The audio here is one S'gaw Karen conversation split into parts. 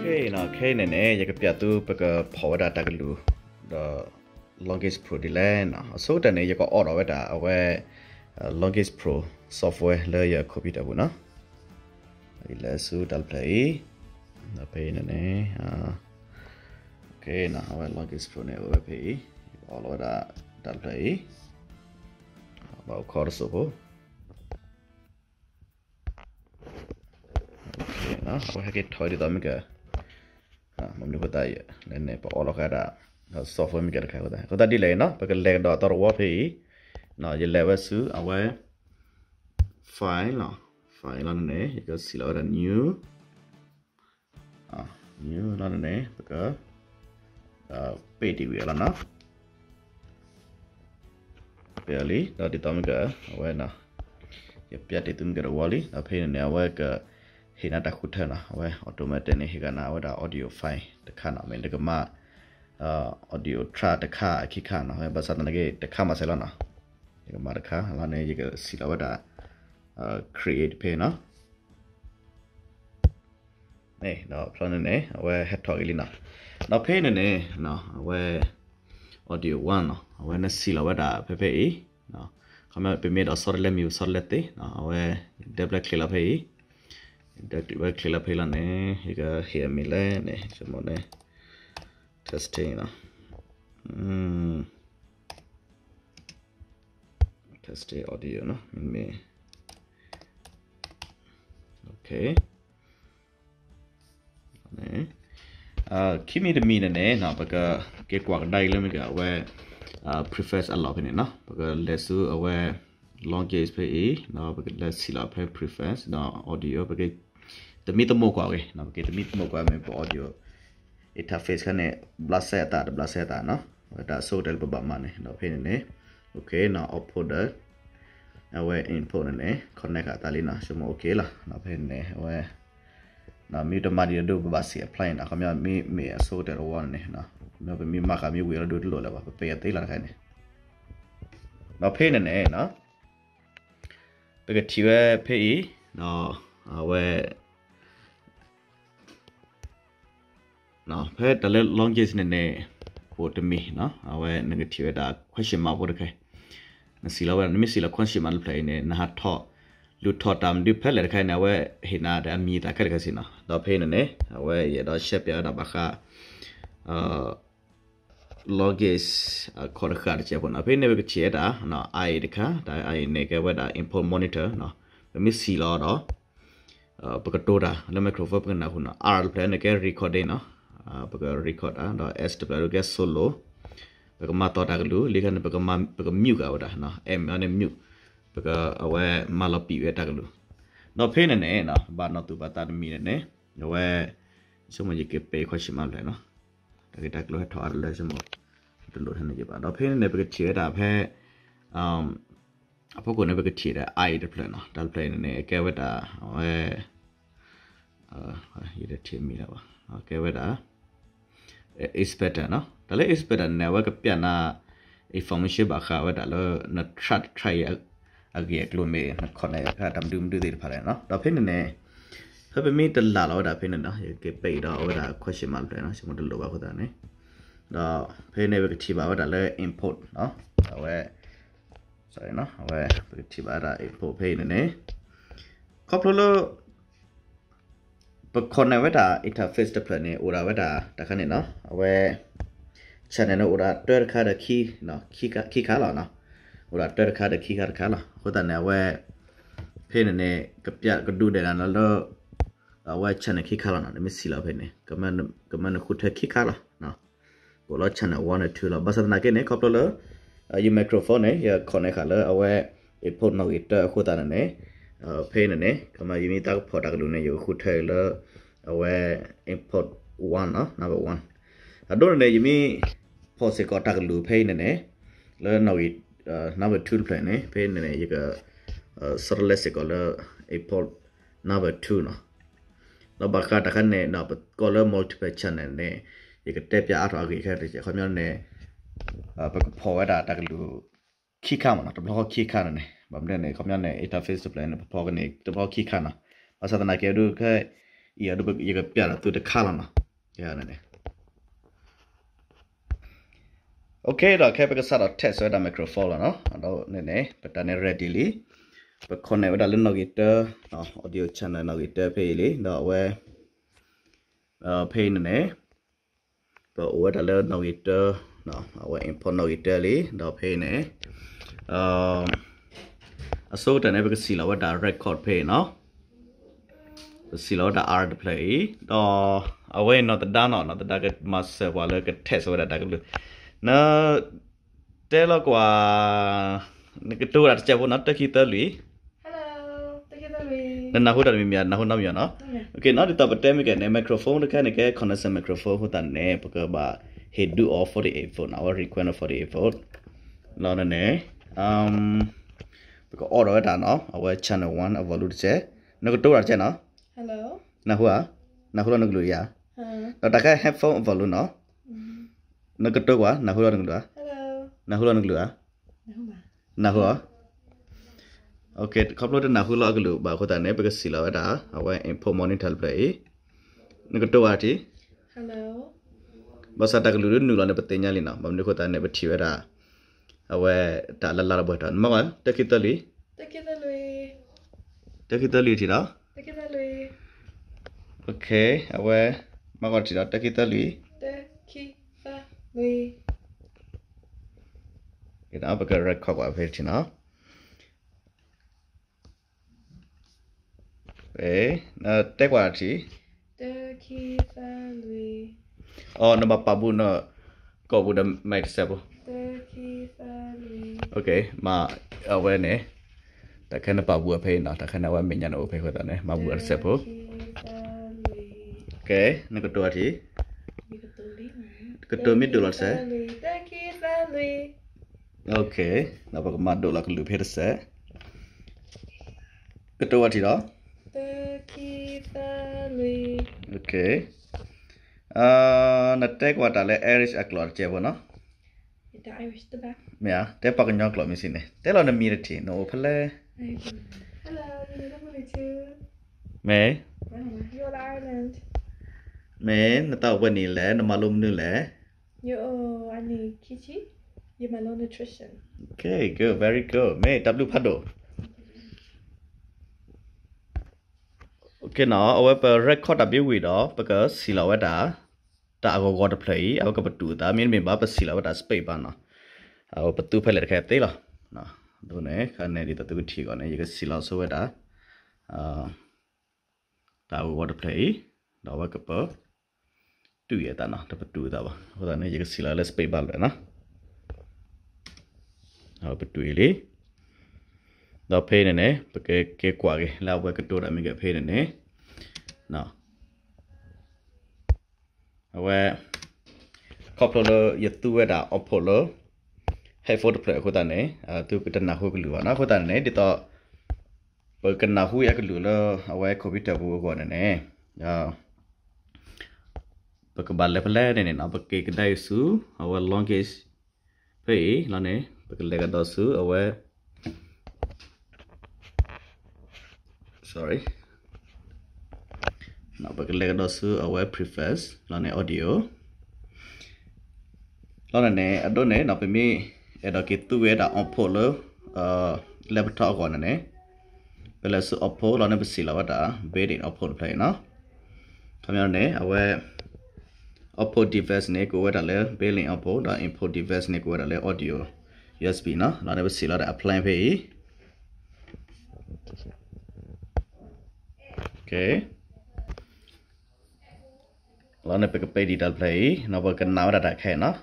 ခဲအံၤန့ၣ်န့ၣ် ယကပျးသုပကဖီၣ်ဝဲဒၣ်တၢ်ကလုၢ် ဒီး Logic Pro ဒ်လဲၣ်န့ၣ်. အဆိကတၢၢ်န့ၣ် ယကအိးထီၣ်ဝဲဒၣ်အဝဲ Logic Pro software လၢယ computer ပူၤန့ၣ်. ယလဲၤဆူတၢ်တဖျၢၣ်အံၤ, ဒီးဖဲအံၤန့ၣ်န့ၣ် အဝဲ Logic Pro န့ၣ် အိၣ်ဝဲဖဲအံၤ, ယကအိးထီၣ်ဝဲဒၣ်တၢ်တဖျၢၣ်အံၤ, ဘၣ်အိၣ်ခိးတစိၢ်ဖိ အဝဲဟဲက့ၤထီၣ်ဒ်သိးမ့ၢ်က မနုၤအဃိသတးလဲၣ်န့ၣ် ပအိးထီၣ်ဃာ်ဒၣ် software မ့ၢ်ကတခါအဃိသတး အဃိသတးဒ်လဲၣ်န့ၣ် ပကလဲၤကဒီးအသီတဝီဖဲအံၤ, ယလဲၤဝဲဆူအဝဲ file လီၤ, file လီၤန့ၣ်န့ၣ် ယကစံၣ်လီၤဝဲဒၣ် new, new လီၤန့ၣ်န့ၣ် ပက ပ့ၢ်တံၢ်ဝံၤအလီၤန့ၣ် ပ့ၢ်အီၤလံ ဒီးဒ်သိးမ့ၢ်က အဝဲ ယပျးတ့ၢ်သုမ့ၢ်ကတဝီလံ ဒီးဖဲအံၤန့ၣ်န့ၣ် အဝဲက ဟ့ၣ်နၤတၢ်ဃုထၢန့ၣ် အဝဲ automatic န့ၣ် ဟ့ၣ်ကနၤဝဲဒၣ် audio file တခါန့ၣ် မ့ၢ်နကမၤ audio track တခါခံခါန့ၣ် ဘၣ်ဆၣ်သနာ်က့ တခါမၤစဲးလီၤန့ၣ် ယကမၤတခါလီၤန့ၣ် ယကစံၣ်လီၤဝဲဒၣ် create ဖဲန့ၣ် ဒီးဖျီန့ၣ်န့ၣ် အဝဲဟဲထီၣ်က့ၤလံန့ၣ်. ဒီးဖဲန့ၣ်န့ၣ် အဝဲ audio one န့ၣ် အဝဲနစံၣ်လီၤဝဲဒၣ်ဖဲဖဲအံၤ, ခီမ့ၢ်ပမ့ၢ်ဒီး software မံၤ software သ့ အဝဲ double click လီၤဖဲအံၤ, double click လီၤဖဲအံၤလီၤန့ၣ် ယကဟ့ၣ်အမံၤလဲၣ်န့ၣ် ဆိကမိၣ်န့ၣ် testing န့ၣ် testing audio န့ၣ် မ့မ့ၢ် ခံမံၤတမံၤန့ၣ်န့ၣ် ပကက့ၤကွၢ်ကဒါအံၤလၢမ့ၢ်က အဝဲ preference အလီၢ်ဖဲန့ၣ်န့ၣ် ပကလဲၤဆူအဝဲ Logic ဖဲအံၤ ဒီးပကလဲၤစံၣ်လီၤဖဲ preference ဒီး audio ပက သမံသမိးကွၢ်ဂ့ၤ ပကသမံသမိးကွၢ်မ့ၢ်ပ audio interface ခါန့ၣ် ဘျးစဲအသးတဘျးစဲအသးန့ၣ် ဝဲတၢ်အဆိကတၢၢ်လၢပဘၣ်မၤန့ၣ် ဒီးဖဲန့ၣ်န့ၣ် OK န့ၣ် output ဒီး အဝဲ input န့ၣ်န့ၣ် connect ဃာ်အသးလံန့ၣ် ဆိကမိၣ် OK လီၤ ဒီးဖဲန့ၣ်န့ၣ် အဝဲ မ့ၢ်တမၤဒံးဒိၣ်ပဘၣ်စံၣ် apply န့ၣ် ခီပညီမ့ၢ်မ့ၢ်အဆိကတၢၢ်တဝီန့ၣ်န့ၣ် ပမ့ၢ်မၤဃာ်မ့ၢ်ဝံၤလီၤဒိၣ်တလိၣ်လၢၤဘၣ် ပပ့ၢ်အသ့လီၤတခါန့ၣ် ဒီးဖဲန့ၣ်န့ၣ် ပကထံၣ်ဝဲဖဲအံၤ အဝဲ ဖဲတၢ်လၢ Logic န့ၣ်န့ၣ် အိၣ်တမံၤ အဝဲနကထံၣ်ဝဲဒၣ် question mark ဖိတခါ နစံၣ်လီၤဝဲဒၣ် နမ့ၢ်စံၣ်လီၤ question mark တဖျၢၣ်အံၤန့ၣ် နဟးထီၣ် လူၤထီၣ်တၢ်မနုၤဖဲလဲၣ်တခါန့ၣ် အဝဲဟ့ၣ်နၤဒီးအမံၤသးခဲလၢာ်ခဲဆ့န့ၣ် ဒီးဖဲအံၤန့ၣ်န့ၣ် အဝဲယအဲၣ်ဒိးရှဲပၠးဝဲဒၣ်ဘၣ်ဃး Logic အခီၣ်တဃာ်တစဲးဖိန့ၣ် ဖဲန့ၣ်ပကထံၣ်ဝဲဒၣ် I တခါ တၢ် I န့ၣ်ကဲဝဲဒၣ် input monitor ပမ့ၢ်စံၣ်လီၤဒီး ပကတိၤတၢ်လၢ microphone ပကနၢ်ဟူန့ၣ် R တဖျၢၣ်န့ၣ်ကဲ recording န့ၣ် ပက record တၢ် ဒီး S တဖျၢၣ်န့ၣ်ကဲ solo ပကမၤသီတၢ်ကလုၢ် လံခါန့ၣ် ပက mute ဃာ်ဝဲဒၣ် M န့ၣ် mute ပက အဝဲမၤလီၤပံာ်ဝဲတၢ်ကလုၢ် ဒီးဖဲန့ၣ်န့ၣ် ဘၣ်နီၢ်သူၣ်ပာ်သးတမံၤန့ၣ်န့ၣ် အဝဲ ဆိကမိၣ်ယကပ့ၢ် question mark တဖျၢၣ်န့ၣ် တၢ်ဂ့ၢ်တၢ်ကျိၤဟဲထီၣ်အါတလၢ ဆိကမိၣ် တလိၣ်ထဲန့ၣ်ယဘၣ် ဒီးဖဲန့ၣ်န့ၣ် ပကထံၣ်ဝဲဒၣ်ဖဲ အဖီခိၣ်န့ၣ် ပကထံၣ်ဝဲဒၣ် I တဖျၢၣ်န့ၣ် တၢ်တဖျၢၣ်အံၤန့ၣ်န့ၣ် ကဲဝဲဒၣ် အဝဲ ယတထံၣ်မံၤလၢၤဘၣ် ကဲဝဲဒၣ် inspector န့ၣ် တၢ်လၢ inspector န့ၣ် အဝဲကပျၢ်နၤ information ဘၣ်ဃးဝဲဒၣ်လၢ န track တ track အံၤ အဂ့ၢ်အကျိၤမ့ၢ် နခီၣ်န့ၢ်တၢ်မနုၤမနုၤသ့ၣ်တဖၣ်လဲၣ်န့ၣ် ဒီးဖဲန့ၣ်န့ၣ် ဖဲပမ့ၢ်တလၢ်လီၤဝဲဒၣ်ဖဲန့ၣ်န့ၣ် ယကပ့ၢ်ဒီးအဝဲဒၣ် question mark တဖျၢၣ်န့ၣ် ဆိကမိၣ်တလိၣ်ဘၣ်အဃိသတးန့ၣ် ဒီးဖဲန့ၣ်ပကထံၣ်ဘၣ်ဝဲဒၣ်လၢ input အဝဲ အဝဲ ပကထံၣ်ဘၣ်ဝဲဒၣ် input ဖဲအံၤန့ၣ်န့ၣ် ခီဖျိလၢ ပခီၣ်န့ၢ်ဝဲဒၣ် interface တဖျၢၣ်န့ၣ် အိၣ်ဒၣ်ဝဲဒၣ်တၢ်ခါန့ၣ်န့ၣ် အဝဲ channel န့ၣ် အိၣ်ဒၣ်တၢတခါဒီး ခံခါလီၤ အိၣ်ဒၣ်တၢတခါဒီးခံခါတခါလီၤ အဃိသတးန့ၣ် အဝဲ ဖဲန့ၣ်န့ၣ် ကပျၢ်ကဒုးနဲၣ်နၤလၢ အဝဲ channel ခံခါလီၤန့ၣ် နမ့ၢ်စံၣ်လီၤဖဲန့ၣ် ကမၢနဃုထၢခံခါလီၤ အိၣ်လီၤ channel one န့ၣ် two လီၤ ဘၣ်ဆၣ်သနာ်က့န့ၣ် ခီဖျိလၢ ယ microphone န့ၣ် ယ connect ဃာ်လၢအဝဲ input နီၣ်ဂံၢ်တၢအဃိသတးန့ၣ်န့ၣ် ဖဲန့ၣ်န့ၣ် ကမၢယမ့ၢ်သးကဖီၣ်တၢ်ကလုၢ်န့ၣ် ယကဃုထၢလၢ အဝဲ input one န့ၣ် number one အဒိန့ၣ်န့ၣ် ယမ့ၢ်ဖီၣ်စ့ၢ်ကီးတၢ်ကလုၢ်ဖဲအံၤန့ၣ်န့ၣ် လၢနီၣ်ဂံၢ် number two တဖျၢၣ်န့ၣ် ဖဲန့ၣ်န့ၣ် ယက select စ့ၢ်ကီးလၢ input number two န့ၣ် ဒီးဘၣ်ဃးတၢ်ခါန့ၣ် ပကိးလၢ multiple channel န့ၣ် ယကတဲပၠးအါထီၣ်အဂ့ၢ်ခဲတကဲး ခီပညီန့ၣ် ပကဖီၣ်ဝဲဒၣ်တၢ်ကလုၢ်ခံခါမ့ၢ်န့ၣ် တဘျီဃီခံခါန့ၣ်န့ၣ် ဘၣ်မနုၤန့ၣ် ခီပညီန့ၣ် interface တဖျၢၣ်န့ၣ် ပဖီၣ်ကန့ၢ်တဘျီခံခါန့ၣ် ဘၣ်ဆၣ်သနာ်က့ဒုးခဲ အံၤ ယကပျးဒီးသုတခါလီၤနီၤ. န့ၣ် OK ဒီးခဲပကစးဒီး test ဝဲဒၣ် microphone လီၤနီၤ. ဒီးန့ၣ်န့ၣ် ပတၢ်န့ၣ် ready လံ. ပ connect ဝဲဒၣ်လၢနီၣ်ဂံၢ်တၢ audio channel နီၣ်ဂံၢ်တၢဖဲအံၤလံ. ဒီးအဝဲ ဖဲအံၤန့ၣ်န့ၣ် ပအိၣ်ဝဲဒၣ်လၢနီၣ်ဂံၢ်တၢ, အဝဲ input နီၣ်ဂံၢ်တၢလံ. ဒီးဖဲအံၤန့ၣ် အဆိကတၢၢ်န့ၣ် ပကစံၢ်လီၤဝဲဒၣ် record ဖဲအံၤနီၤ. ပစံၢ်လီၤဝဲဒၣ် R တဖျၢၣ်အံၤ, ဒီးအဝဲအံၤနီၢ်သဒါနီၤ, နီၢ်သဒါကမၤစၢၤပှၤလၢက test ဝဲဒၣ်တၢ်ကလုၢ်. န တဲလီၤကွၢ်, နကတိၤဝဲဒၣ်တစဲးဖိနီၤ, တၢခံသၢလွံၢ်. နနၢ်ဟူတၢ်တမံၤမံၤဧါ, နနၢ်ဟူနီတမံၤဧါနီၤ. ဒ်သိးပတဲမ့ၢ်ကဲန့ၣ် microphone တခါန့ၣ် ကဲ condenser microphone အဃိသတးန့ၣ် ပကဘၣ်ဟ့ၣ်ဒုးအီၤ forty-eight volt နီၤ, အဝဲ require forty-eight volt လီၤန့ၣ်န့ၣ်, ပကအိးထီၣ်ဝဲဒၣ်နီၤ, အဝဲ channel one အ volume တစဲး, နကတိၤဝဲဒၣ်တစဲးနီၤ. နၢ်ဟူဧါ, နၢ်ဟူလီၤနကလုၢ်ဧါ, ဒီးတၢ်ခဲ headphone အ volume နီၤ, နကတိၤကွၢ် နၢ်ဟူလီၤနကလုၢ်ဧါ, နၢ်ဟူလီၤနကလုၢ်ဧါ, နၢ်ဟူဧါ. OK, ခီဖျိတနၢ်ဟူလီၤအကလုၢ်ဘၣ်အဃိသတးန့ၣ် ပကစံၢ်လီၤဝဲဒၣ် အဝဲ input monitor တဖျၢၣ်အံၤ, နကတိၤဝဲဒၣ်ထံၣ်, ဘၣ်ဆၣ်တၢ်ကလုၢ်ဒုးနုာ်လီၤန့ၣ် ပသ့ၣ်ညါလံနီၤ, ဘၣ်မနုၤအဃိသတးန့ၣ် ပထံၣ်ဝဲဒၣ် အဝဲတၢ်လၢလၢတဘျီတၢ်, နမ့ၢ်ကွၢ် တၢခံသၢလွံၢ်, တၢခံသၢလွံၢ်ထံၣ်ဒီး OK, အဝဲ မ့ၢ်ကွၢ်ထံၣ်ဒီး တၢခံသၢလွံၢ်, ပက record ကွၢ်ဖဲထံၣ်နီၤ. တဲကွၢ်ထံၣ်, အီ နဘၣ်ပာ်ဘူးန ကိာ်ပူၤဒီး mic တစဲးဖိ, OK, မ့ၢ်အဝဲန့ၣ် တၢ်ခဲနပာ်ဘူးအဖဲအံၤနီၤ, တၢ်ခဲန့ၣ်အဝဲမဲာ်ညါန့ၣ်အိၣ်ဖဲအဃိသတးန့ၣ် မၤဘူးအတစဲးဖိ, ကဲ နကတိၤအီၤထံၣ်, ကတိၤမ့ၢ်ဒိၣ်လီၤတစဲး, OK, ဒီးပကမၤဒိၣ်လီၤကလုၢ်ဖဲတစဲး, ကတိၤဝဲထံၣ်ဒီး, နတဲကွၢ်တၢ်လၢ Irish အကျိာ်တစဲးဖိနီၤ, မ့ၢ်ဧါ, တဲပှၤကညီကျိာ်မ့ၢ်စ့ၢ်န့ၣ် တဲလီၤနမံၤတထံၣ် နအိၣ်ဖဲလဲၣ်, မ့ၢ်, မ့ၢ် နတၢ်အိၣ်ဖဲန့ၣ်လဲၣ်, နမၤလိမနုၤလဲၣ်, Okay, good, very good, မ့ၢ်တၢ်ဘျုးဖးဒိၣ်. အဝဲပ record တၢ်ဘ့ၣ်ဝံၤဒီး ပကစံၢ်လီၤဝဲဒၣ် တၢ်အဂီၤဂီၤတဖျၢၣ်အံၤ အဝဲကပတုာ်အသး မ့တမ့ၢ်ဘၣ် ပစံၢ်လီၤဝဲဒၣ် space bar နီၤ, အဝဲပသူဖဲလဲၣ်တခါသ့လီၤ. ဒ်န့ၣ် ခါန့ၣ်ဒ်သိးသုကထံၣ်အဂီၢ်န့ၣ် ယကစံၢ်လီၤဆိဝဲဒၣ် တၢ်အဂီၤဂီၤတဖျၢၣ်အံၤ ဒီးအဝဲကပ တုာ်အသးနီၤ, တပတုာ်အသးဘၣ်. အဃိသတးန့ၣ် ယကစံၢ်လီၤလၢ space bar လၢနီၤ, ပတုာ်အံၤလံ. ဒီးဖဲန့ၣ်န့ၣ် ပကက့ၤကွၢ်က့ၤ လၢအဝဲကတိၤတၢ်မ့ၢ်ကဲဖဲန့ၣ်န့ၣ် အဝဲ ခီဖျိလၢယသူဝဲဒၣ် output လၢ headphone တဖျၢၣ်အဃိသတးန့ၣ် သုကတနၢ်ဟူကလုၢ်ဘၣ်နီၤ. အဃိသတးန့ၣ် ဒ်သိး ပကနၢ်ဟူအကလုၢ်လၢ အဝဲ computer ပူၤအဂီၢ်န့ၣ်န့ၣ် ပကဘၣ်လဲၤဖဲလဲၣ်န့ၣ်န့ၣ်နီၤ, ပက့ၤကဒါအံၤဆူ အဝဲ language ဖဲအံၤလီၤန့ၣ် ပကလဲၤကဒီးဆူအဝဲ sorry, ပကလဲၤကဒီးဆူအဝဲ preference လီၤန့ၣ် audio လီၤန့ၣ်န့ၣ် အဒိန့ၣ်နီၤ ပမ့ၢ်အဲၣ်ဒိးက့ၤသူဝဲဒၣ် output လၢ laptop အဂီၢ်န့ၣ်န့ၣ် ပလဲၤဆူ output လီၤန့ၣ် ပစံၢ်လီၤဝဲဒၣ် built-in output တဖျၢၣ်အံၤနီၤ. ခီပညီန့ၣ် အဝဲ output device န့ၣ် ကအိၣ်ဝဲဒၣ်လၢ built-in output ဒီး input device န့ၣ် ကအိၣ်ဝဲဒၣ်လၢ audio USB နီၤ. လီၤန့ၣ် ပစံၢ်လီၤဒၣ် apply ဖဲအံၤ လီၤန့ၣ် ပကပဲဒံးတၢ်တဖျၢၣ်အံၤ နီၤ ပကနာ်ဝဲဒၣ်တၢ်ခဲအံၤနီၤ.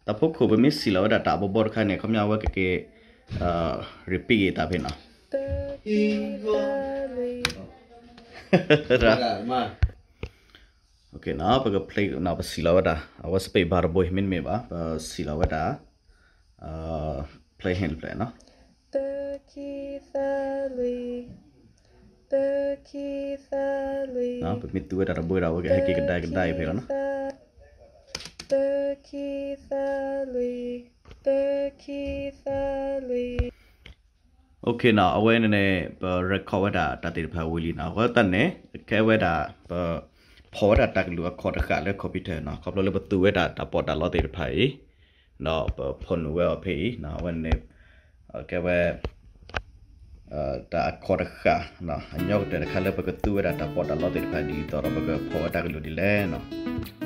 တၢ်ဖိခိၣ်ပမ့ၢ်စံၢ်လီၤဝဲဒၣ်တၢ်အဘီဘီတခါန့ၣ် ခီပညီအဝဲကက့ၤ repeat ဂ့ၤတၢ်ဖဲနီၤ. Okay နီၤ ပက play နီၤ ပစံၢ်လီၤဝဲဒၣ် အဝဲ space bar တဘိ မ့တမ့ၢ်ဘၣ် ပစံၢ်လီၤဝဲဒၣ် play ဟ့ၣ်တဖျၢၣ်နီၤ. ပမ့ၢ်သူဝဲဒၣ်တဘိဒီး အဝဲကဟဲက့ၤကဒါကဒါအံၤဖဲလီၤနီၤ. Okay နီၤ အဝဲန့ၣ်န့ၣ် ပ record ဝဲဒၣ်တၢ်သ့ၣ်တဖၣ်ဝံၤလံနီၤ. အဃိသတးန့ၣ် ကဲဝဲဒၣ် ပဖီၣ်ဝဲဒၣ်တၢ်ကလုၢ်အခီၣ်တဃၣ်လၢ computer နီၤ, ခီဖျိလၢပသူဝဲဒၣ်တၢ်ပီးတၢ်လီသ့ၣ်တဖၣ်အံၤ, ဒီးပဖီၣ်နုာ်ဝဲအီၤဖဲအံၤနီၤ, အဝဲန့ၣ် ကဲဝဲ တၢ်အခီၣ်တဃၣ် အညီကတၢၢ်တခါလၢပကသူဝဲဒၣ်တၢ်ပီးတၢ်လီသ့ၣ်တဖၣ် ဒ်သိးဒီးပကဖီၣ်ဝဲတၢ်ကလုၢ်ဒ်လဲၣ်နီၤ.